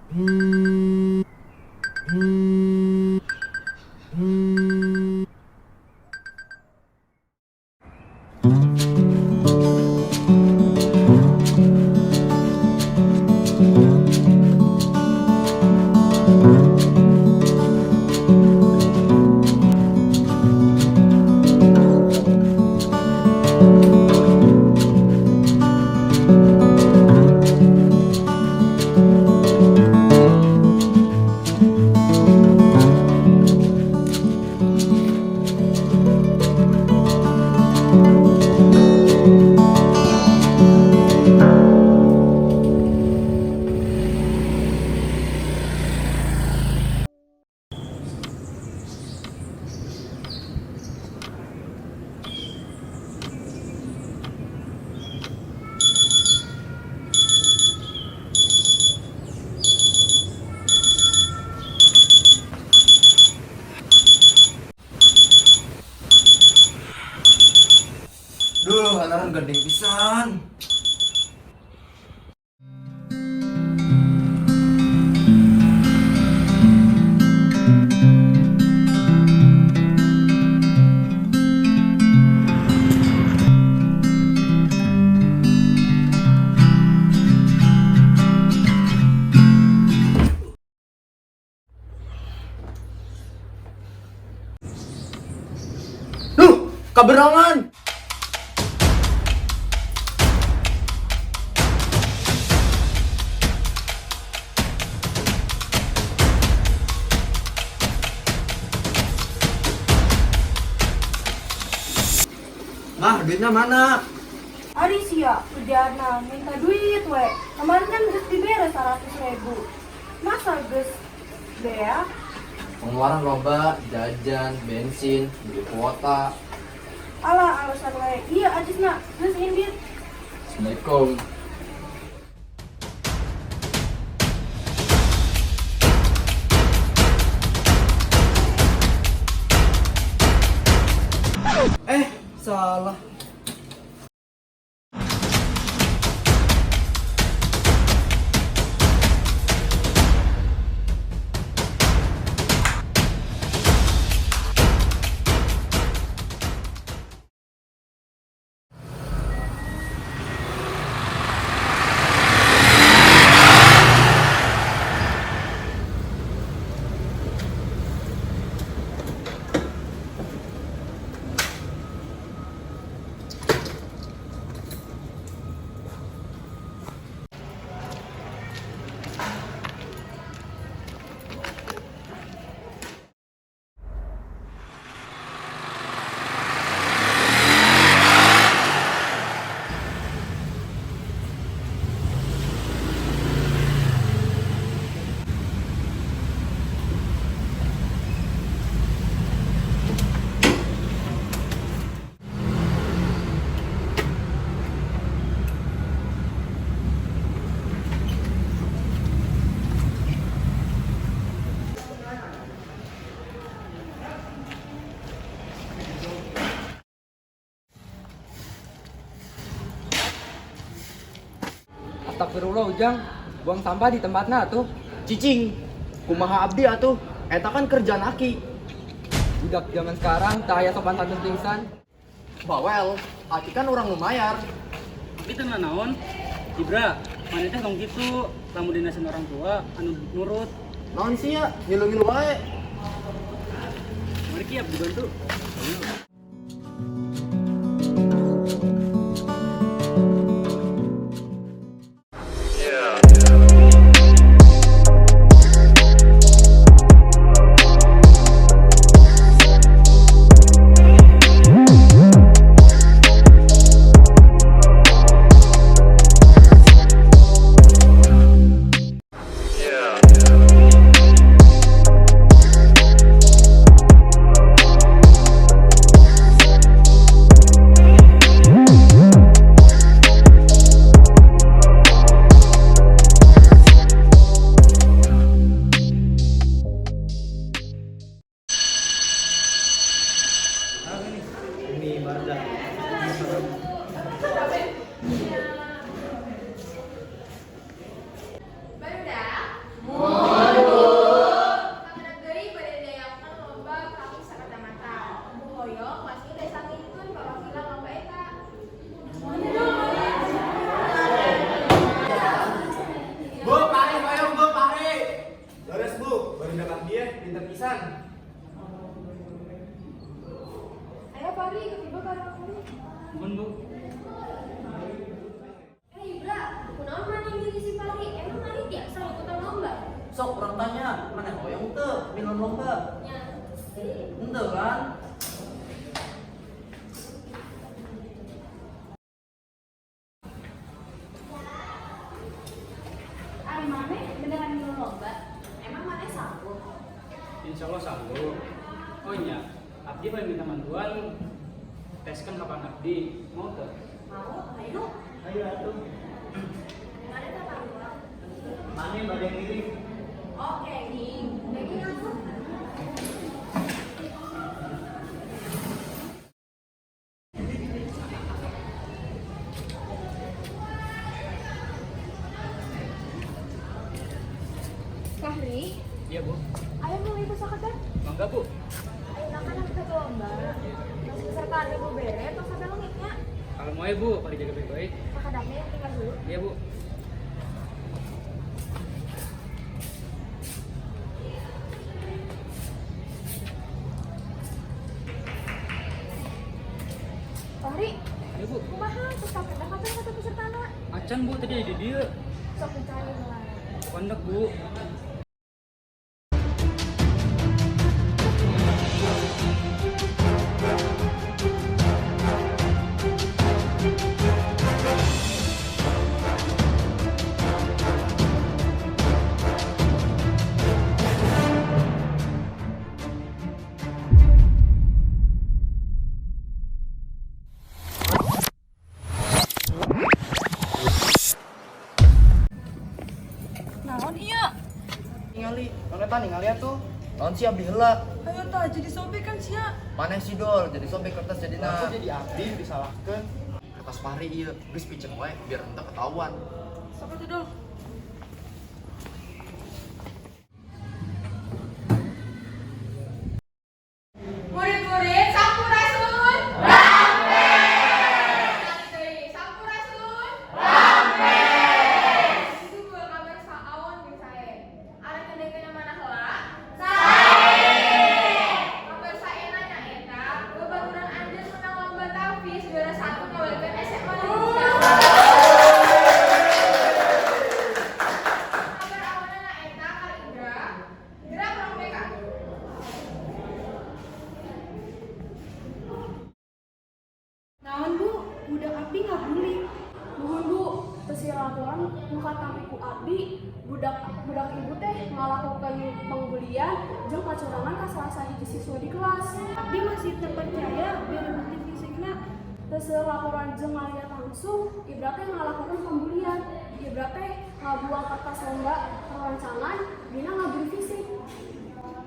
Duh, alarm gede pisan. Duh, kaberangan. Mah, duitnya mana? Ari sia kerjana minta duit we. Kemarin kan geus dibere 100 ribu. Masa geus beak? Pengeluaran loba, jajan, bensin, beli kuota. Alah, alasan we. Iya, acisna geus indit. Assalamualaikum. Eh, salah. Astagfirullah, Ujang, buang sampah di tempatnya tuh. Cicing, kumaha abdi atuh? Eta kan kerjaan aki. Budak zaman sekarang teu aya sopan santun pingsan. Bawel, aki kan orang lumayan. Itu naon? Ibra, maneh teh tong kitu, lamun dinasen orang tua anu nurut. Naon sih ya, ngilu-ngilu wae. Mari, Ki, abdi bantu. Sok urang tanya, maneh hoyong teu milu lomba? Nya sih. Henteu kan? Ari maneh beneran milu lomba? Emang maneh sanggup? Insya Allah sanggup. Oh iya, abdi boleh minta bantuan teskan kapan abdi mau teu? Mau, ayo. Ayo atuh. Maneh teh panggil. Maneh bade ngiring. Oke, nih. Lagi atuh. Fahri, Iya bu. ayo mulai sakedap. Mangga bu. Ayo kan harus ke lomba. Terus peserta ada bu bere atau sampai lengitnya. Kalau mau ya bu, kalau dijaga baik-baik. Sakedapnya yang tinggal dulu. Iya bu. Fahri, Iya bu. kumaha terus kapan dah kapan satu peserta anak? Acan bu tadi di dia. Sok dicari lah. Kondek bu. Naon iya? Ningali, naon eta ningali atuh. Naon sih abdi heula? Ayo tah jadi sobek kan sia. Maneh sih dol, jadi sobek kertas jadina. Aku jadi abdi disalahkeun. Kertas Fahri ieu, geus piceun wae biar henteu ketahuan. Sok atuh dol. Murid-murid, sampurasun. Rampes. Sampurasun. Rampes. Itu dua kabar saawon jeung sae. Arek ngedengeun mana heula? Sae. Kabar saena nyaeta babaturan anjeun menang lomba tahfiz juara 1 ngawalkeun SMA Negeri. Kabar awanna nyaeta Kang Indra. Gerak rong BK. Naon bu, budak abdi ngabuli. Nuhun bu, teu laporan nu katampi ku abdi, budak budak ibu teh ngalakukeun pengbulian jeung kacurangan ka salah sahiji siswa di kelas. Abdi masih terpercaya biar bukti fisikna teu laporan jeung ngaliat langsung, Ibra teh ngalakukeun pembulian. Ibra teh ngabuang kertas lomba perencanaan dina ngabuli fisik.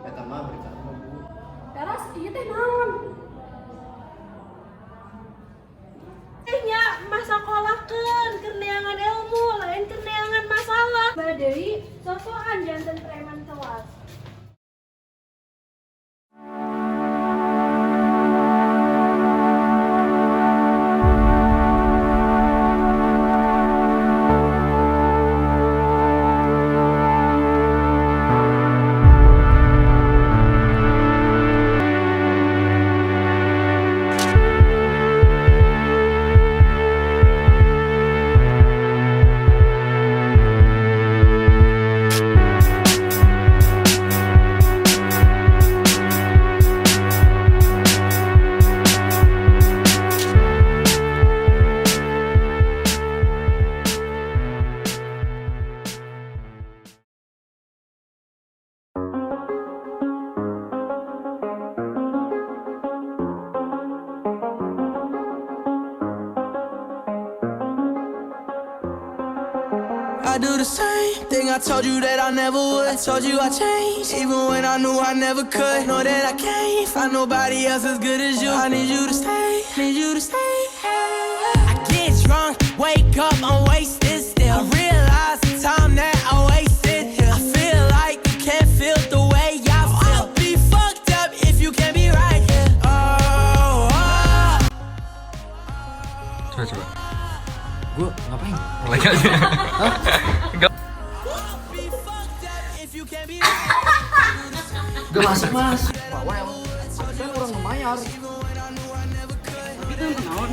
Eta mah berita mah bu. Teras ieu teh naon? Nya masakolahkeun keur neangan ilmu lain keur neangan masalah. Badeui sosokan janten preman kelas. I do the same thing I told you that I never would. I told you I changed, even when I knew I never could. Know that I can't find nobody else as good as you. I need you to stay, need you to stay. I get drunk, wake up, I'm wasted still. I realize the time that I wasted here. I feel like you can't feel the way I feel. I'll be fucked up if you can't be right here. Oh, oh. Coba coba. Gue ngapain? Mulai aja. Enggak. I'll be fucked up if you can't be right. Gak masuk mas. Bawa emang. Aku kan orang lumayan. Tapi itu naon?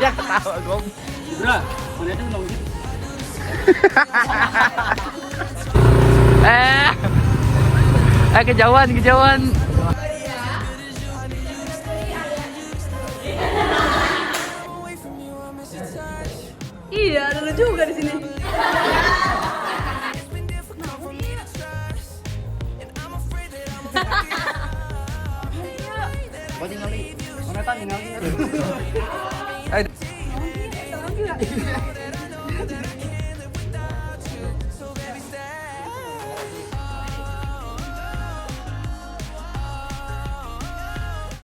Dia ketawa gom. Ibra, maneh teh tong gitu. Eh. Eh, kejauhan, kejauhan. Iya, ada lu juga di sini. It's been difficult for me to trust, and I'm afraid that I'm Apa tinggali? Mana tah ningali? Eh.